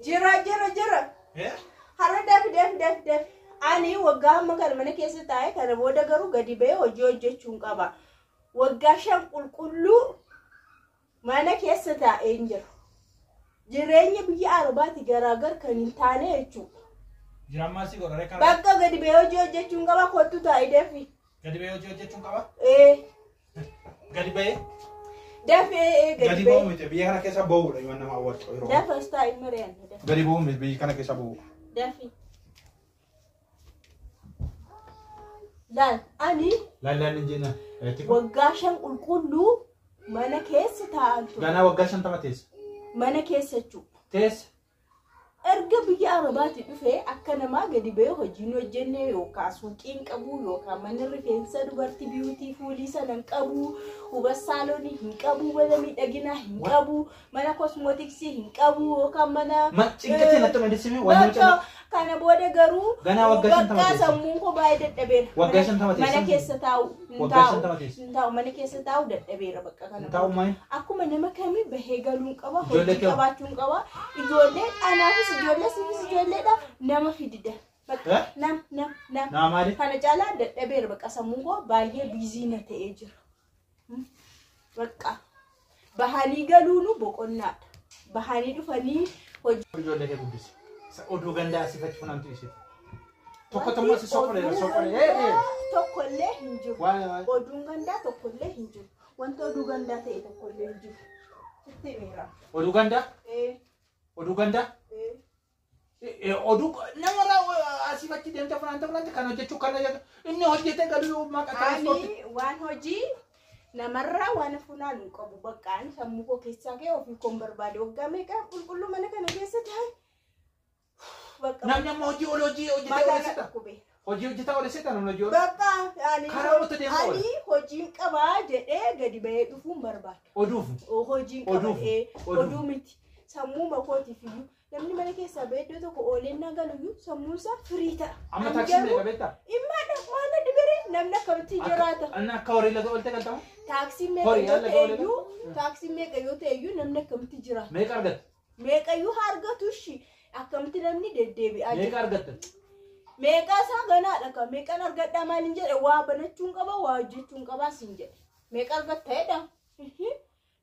Jira jira jira. Har'a dafi dafi dafi dafi. Ani waggaa hamma kana mana keessa taa'e kana booda garuu gadi ba'ee hojii hojjechuun qaba. Waggaa 5 qulqulluu mana keessa taa'een jira. Jireenya biyya Arabaati garaagar kan hin taane jechuudha. Jirammaa si godhare kana. Bakka gadi ba'ee hojii hojjechuun qaba kottu taa'i dafi. Gadi ba'ee hojii hojjechuun qaba. Ee Gadi ba'ee. dafi ee gadi Gadi ba'uu ba'ee. miti biyya kana keessa ba'uudha yoo nama hawwatu yeroo. Dafa as taa'i mari'anna dafi. Gadi ba'uu miti biyya kana keessa ba'uudha. Dafi. Laal ani Laallaan hin jenna. waggaa 5 qulqulluu mana keessa taa'an ture. Ganaa waggaa 50 teessa. Mana keessa jechuudha. Teessa. Erga biyya Arabaatti dhufee akka namaa gadi ba'ee hojiin hojjenne yookaan suuqii hin qabu yookaan mana rifeensa dubartii biyuutii fuulii sana hin qabu, huba saaloonii hin qabu, mana miidhaginaa hin qabu, mana kosmootiksii hin qabu yookaan mana. Ma cinqatee natti madisime waan nama Bakka cina. kana booda garuu Ganaa waggaa 50 bakka teessa. sammuun koo baay'ee dadhabeera. Waggaa 50 teessa. Mana keessa taa'u hin Waggaa taa'u 50 teessa. hin taa'u mana keessa taa'u dadhabeera bakka kana. Hin taa'u maal? Akkuma nama kamii bahee galuun qaba, Ijoollee hojii kee hoo? qabaachuun qaba. Ijoollee anaafis ijoollee siifis ijoolleedha nama fidida. Bakka Eh? nam nam nam. Nama maali? Kana caalaa dadhabeera bakka sammuun koo baay'ee biizii na ta'ee jira. Bakka bahanii galuunu boqonnaadha. Bahanii dhufanii hojii. Ijoollee kee guddisi. Oduu gandaa asii fachi funaantu isiiti. Tokko tokko si soqolee soqolee. Ee Tokkollee hin jiru. Waan Oduun gandaa tokkollee hin jiru. Wanta oduu gandaa ta'e tokkollee hin jiru. Sitti himeera. Oduu gandaa? Ee Oduu gandaa? ee. Oduu namarraa asii fachi deemtee funaante funaante kan hojjechuu kan inni hojjetee galuu maqaa tiraanspoortii. Ani waan hojii namarraa waan funaanu hin qabu. Bakka ani sammuu koo keessaa ka'e ofii koon barbaade waggaa meeqa qulqulluu mana kana keessa taa'e. Bakka Namni amma hojii ol hojii hojjetee mataa ol na seeta. dhukkube. Hojii hojjetaa ol seeta namni hojii ol. Bakka ani Karaa otoo deemaa oola. ani hojiin qabaa jedhee gadi ba'ee dhufuun barbaada. Oduuf. Hojiin qaba Oduuf. Oduuf. oduu miti. Sammuu makootiif iyyuu namni mana keessaa ba'ee iddoo tokko ooleen galu iyyuu sammuun isaa firii ta'a. Amma Ani taaksii garuu meeqa beektaa? Dhimmaadha waan adda biree namni akkamitti jiraata? Inni akka horii laga oolte galtamu? Taaksiin meeqa Horii yoo laga ta'e oolte iyyuu taaksiin meeqa yoo ta'e iyyuu namni akkamitti jiraata? Meeqa argatta? Meeqa iyyuu haa argatu ishii akkamitti namni deddeebi'aa Meeqa jira? argatta? Meeqa isaa ganaadha kan meeqan argadhaa maaliin jedhe waa banachuun qaba waa hojjechuun qabaa siin jedhe meeqa argatta jedha.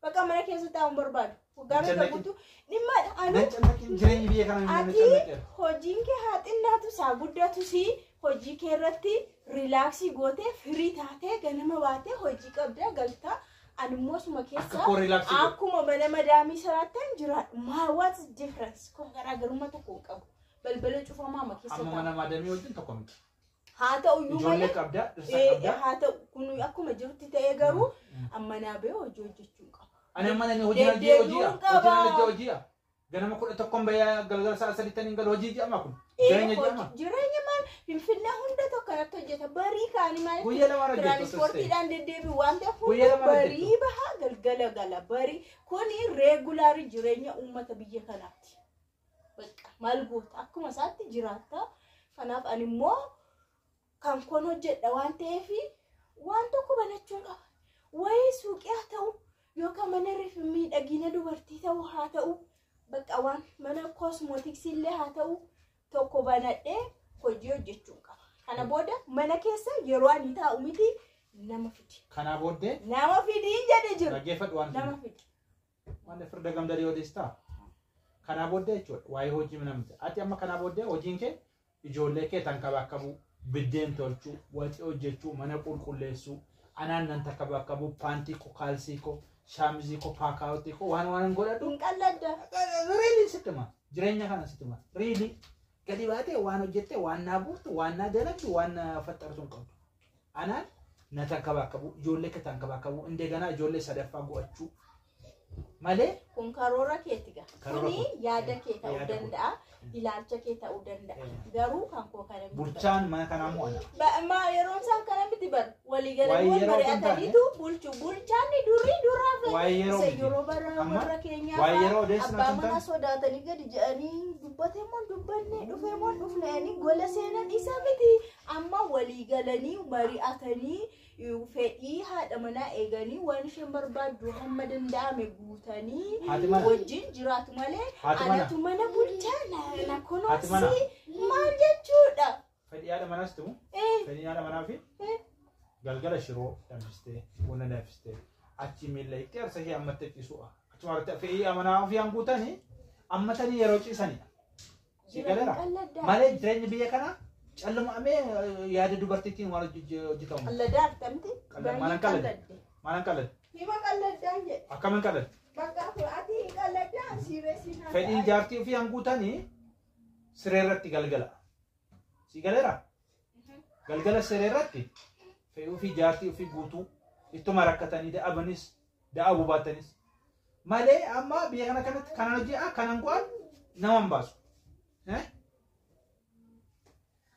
Bakka mana keessa taa'uun barbaadu. Waggaa meeqa Jannati. guutuu dhimmaadha anu Nan cannaqin jireenyi biyya kanaa nan ati cannaqeera. hojiin kee haa xinnaatu isaa guddatus hojii kee irratti riilaaksii gootee firii taatee ganama baatee hojii qabdaa galtaa ani immoo suma Akka keessa koo riilaaksii godhu. akkuma mana madaamii sanaatti jiraadha. Maa what is difference? Kun garaagarummaa tokko hin qabu. Balbala cufamaa ma keessa Amma taa'u. mana madaamii wajjin tokko miti. Haa ta'u iyyuu Ijoollee malee qabdaa, dhirsa ee, qabdaa. haa ta'u kun akkuma jirutti ta'ee garuu amma naa ba'ee hojii hojjechuu hin qabu. Ani amma nani hojii hojii Deddeebi'uun hojiidha. qaba. Hojii hojii hojiidha. Ganama 11 bayyaa galgala sa'a 3 hin galu hojii jedhama kun. Ee, Jireenya jedhama. Jireenya maal Finfinnee hunda tokko kanatti hojjeta. Barii kaanii maalitti Guyyaa lama hojjetu osoo ta'e. Tiraanispoortiidhaan deddeebi'u waan ta'eef Guyyaa hunda lama barii baha galgala gala. Barii kuni reegulaarii jireenya uummata biyya kanaati. Bakka maal goota akkuma isaatti jiraatta. Kanaaf ani immoo kan koon hojjedha waan ta'eef waan tokko banachuun qaba. Wayii suuqii haa ta'u yookaan mana miidhagina dubartii ta'u haa ta'u bakka waan mana kosmootiksii illee haa ta'u tokko banadhee hojii hojjechuun qaba. Kana booda mana keessa yeroo ani taa'u miti nama fidi. Kanaa booddee Nama fidi jedhe jiru. dhaggeeffadhu waan Nama fidi. waan firda gamdarii odeessitaa. Kanaa booddee jechuudha waa'ee hojii mana miti. Ati amma kanaa booddee hojiin kee ijoollee kee tankabaakkabuu, biddeen tolchuu, waxii hojjechuu, mana qulqulleessuu, anaan nan tankabaakkabuu, paantii koo, kaalsii koo, shaamizii koo, paakaawwatii koo waan waan godhadhu. Hin qalladda. Riilii sitti hima. Jireenya kana sitti hima. Riilii gadi baatee waan hojjette, waan naa buuftu, waan naa dalagdu, waan naa faxartu hin qabdu. Anaan na tankabaakkabuu, ijoollee kee tankabaakkabuu, indeganaa ijoollee sadaffaa go'achuu malee Kun karoora keeti gaa. Karoora Kuni koo. yaada kee ta'uu Yaada koo. danda'a. Ilaalcha kee ta'uu danda'a. Garuu kan koo kana miti. Bulchaan mana kanaa moo ana. Yeroon isaan kana miti bar walii galanii Waa'ee wal yeroo otoo hin taane- mari'ataniitu bulchu. Bulchaan durii duraa Waa'ee yeroo isa miti. yeroo bara Amma warra keenyaa waa'ee yeroo odeessina abbaa otoo hin manaa taane- sodaatanii gadi jedhanii dubbatee moo dubbanne dhufee moo dhufne gola seenan isa miti. Amma walii galanii mari'atanii Fedhii haadha manaa eeganii waan isheen barbaaddu hamma danda'ame guutanii Haati mana. wajjin jiraatu malee Haati mana. anatu mana bulchaa na Haati mana. kunuunsi maal jechuudha? Fedhii haadha manaas timu. Fedhii haadha manaa fi galgala shiroo danfistee buna danfistee achi miilla itti arsa ishee ammatti ciisuudha. Achuma irratti fedhii manaa ofii hanguutanii ammatanii yeroo ciisanidha. Si galeera? Malee jireenyi biyya kanaa callumamee yaada dubartiitiin waan hojjetamu. Qalladaa argamti? Maalan qalladde? Maalan qalladde? Hima qalladdaan jedhe. Akkamiin qalladde? Bakka ati hin qalladdaa siiree siin haasa'aa. Fedhiin jaartii ofii hanguutanii siree irratti galgala. Si galeera? Galgala siree irratti fedhii ofii jaartii ofii guutuu ittuma rakkatanii da'abanis da'abuu baatanis. Malee amma biyya kana kanatti kanan hojii kanan go'an nama hin baasu.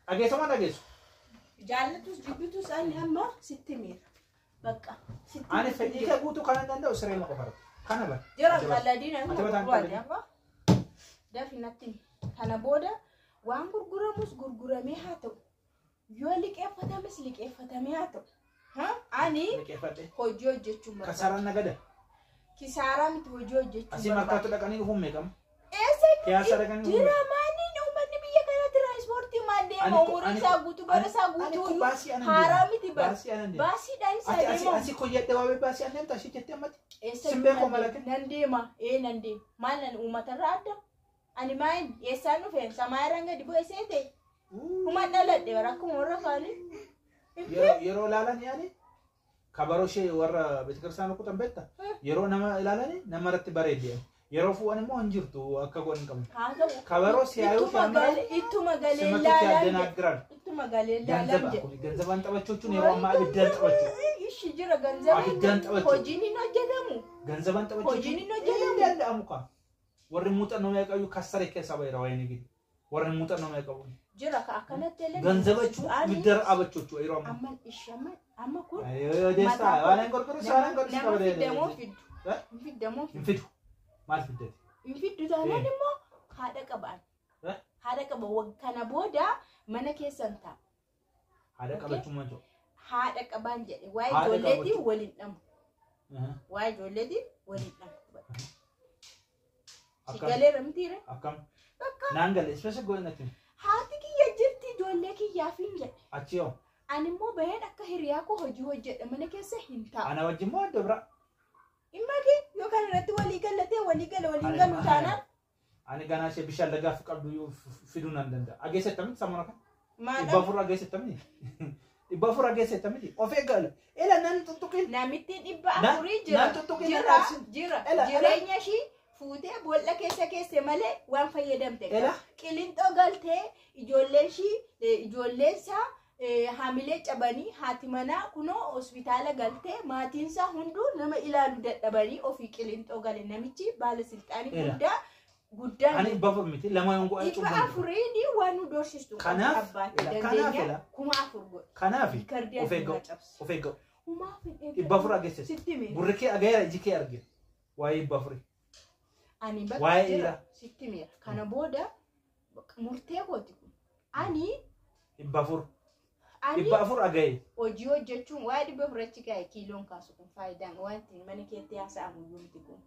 Dhageessu moo dhageessu? Jaallatus jibbitus ani amma sitti miira. Bakka sitti Ani fedhii kee guutuu kanan danda'u siree ma qofa irratti. Kana bara. Jira qalladiin Ati amma mataan gurguraati qalladii. amma. Dafi natti himi. Kana booda waan gurguramus gurguramee haa ta'u. Yoo liqeeffatames liqeeffatamee haa ta'u. Ani Liqeeffadhe. hojii hojjechuun barbaada. Kasaaraan nagada. Kisaaraa miti hojii hojjechuun Asii markaatu dhaqanii dhufuun meeqama? Eessa Piyaasa dhaqanii dhufuun jira maaliin uummanni biyya kana tiraanspoortii maal deema umurii isaa guutuu bara isaa guutuu haaraa miti bara. Baasii anan deema. Baasiidhaan isaa Ati asii deema. asii koyyadhe waabee baasii anan deemta ashii jettee ammatti. Eessa Sin beeku malake. Nan deema. Ee nan deema. Maal nan uummatarraa adda? Ani maayin eessaan dhufe? Samaayirraan gadi bu'e seete? Kuma dhaladhe bara akkuma warra kaanii. Yeroo ilaalan yaani kabaroo ishee warra beetikiristaana rukutan beekta? Yeroo nama ilaalani nama irratti bareeddi. Yeroo fuudhan immoo hin jirtu akka godhan hin qabne. Haa ta'u. Kabaroo siyaayuu Ittuma galee simatti laalaan jedhe. addanaaggiran. Ittuma galee laalaan Ganzaba jedhe. kun ganzabaan taphachuu jechuun yeroo ammaa ibiddaan taphachuu. Ishi jira ganzaba Abiddaan taphachuu. hojiin hin hojjetamu. Ganzabaan taphachuu Hojiin hin hojjetamu. hin danda'amu kaa. Warri muuxannoo meeqa qabu kassaree keessaa baheera waa'ee ni gidi. Warri muuxannoo meeqa qabu. Jira ka akkanatti illee. Ganzaba jechuun ibidda dhaabachuu jechuudha yeroo ammaa. Amma ishi amma amma kun Odeessaa waan hin qorqorru waan hin qorqorru nama fiddamoo fiddu. Fiddamoo Hin fidu. Maal fiddate? Hin fiddu taanaan immoo haadha qabaan. Haadha qaba kana booda mana keessan ta'a. Haadha qabachuun maal jedhu? Haadha qabaan jedhe waa'ee ijoolleetiin waliin dhamu. Waa'ee ijoolleetiin waliin dhamu. Si galeera mitiire? Akkam? Naan galee ispeesha godhannatti. Haati kiyya jirti ijoollee kiyyaaf hin jedhe. Achi yoo? Ani immoo baheen akka hiriyaa koo hojii hojjedha mana keessa hin taa'u. Ana wajjin moo adda biraa? Imma kee yoo kana irratti walii galatee walii gala waliin galu taanaan. Ani ganaa ishee bishaan lagaa qabdu fiduu nan danda'a. Ageessettamiti sammuna kan? 400 ageessettamiti? 400 ageessettamiti? Of eeggala. Ela nan tuttuqin. Namittiin 400 jira. Nan tuttuqin nan Jira dhaabsin. jira. Jireenya ishii fuutee boolla keessa keesse malee waan fayyadamte. Ela. Qilinxoo galtee ijoolleen ishii ijoolleen isaa hamilee cabanii haati manaa kunoo hospitaala galtee maatiin isaa hunduu nama ilaalu dadhabanii ofii qilinxoo gale namichi baala silxaanii guddaa guddaa. Ani 400 miti lama yoon go'aa cubbuu. 400 waan nu doorsistu. Kanaaf dandeenya 4000 godhe. Kanaaf of eegga'u of eegga'u. 400 ageessise. Gurri kee agaera iji kee arge. Waa'ee 400. Ani bakka jira sitti miira. Kana booda murtee kooti kun. Ani 400. 400 agaye. Hojii hojjechuun waa'ee 400 achi gahe kiiloon kaasu kun faayidaan waan ittiin mana keetti haasa'amu iyyuu miti kun.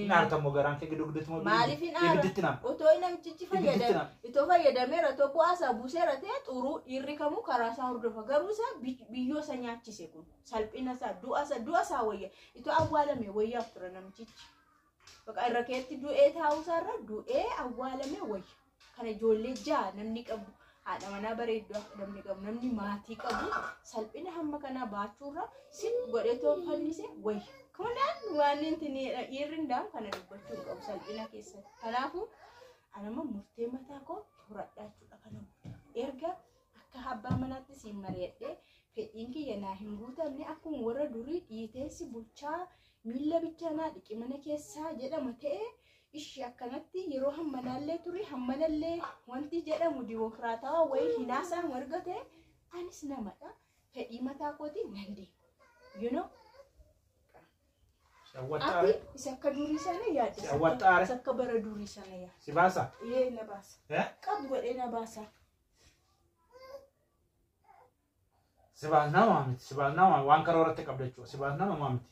Naartammoo garaan kee gidduu gidduutti moo Maaliif hin aara? Ibidditti nama. Otoo namichichi fayyadame itoo fayyadameera otoo bu'aa isaa buuseera ta'e xuruu dhiirri kamuu karaa isaa hordofa garuu isaa biyyoo isa nyaachise kun salphina isaa du'a isaa wayya itoo awwaalame wayyaaf ture namichichi. Bakka irra keetti du'ee taa'uu isaarra du'ee awwaalame wayya. Kana ijoollee 6 namni qabu haadha manaa bareedduu namni qabu namni maatii qabu salphina hamma kanaa baachuurra sin godhee too fannise wayya. Kunaan waan inni dhiirri hin daamu kana dubbachuu hin qabu salphina keessatti. Kanaafuu ani amma murtee mataa koo horadhaa jechuudha kana booda. Erga akka abbaa manaatti siin mari'adhee fedhiin kiyya naa hin guutamne akkuma warra durii dhiiteessi bulchaa miilla bichaa naa dhiqi mana keessaa jedhama ta'e ishii akkanatti yeroo hammanallee ture hammanallee wanti jedhamu dimokiraatawaa wayii hinaasaan warga ta'e anis namadha fedhii mataa kootiin nan deema. You know? Ati isa akka durii sana yaadda. Isa akka bara durii sana yaadda. Si baasa? Ee na baasa. Qab godhee na baasa. Si baasnaa maa miti? Si baasnaa maa waan karooratti qabda jechuudha. Si baasnaa maa miti?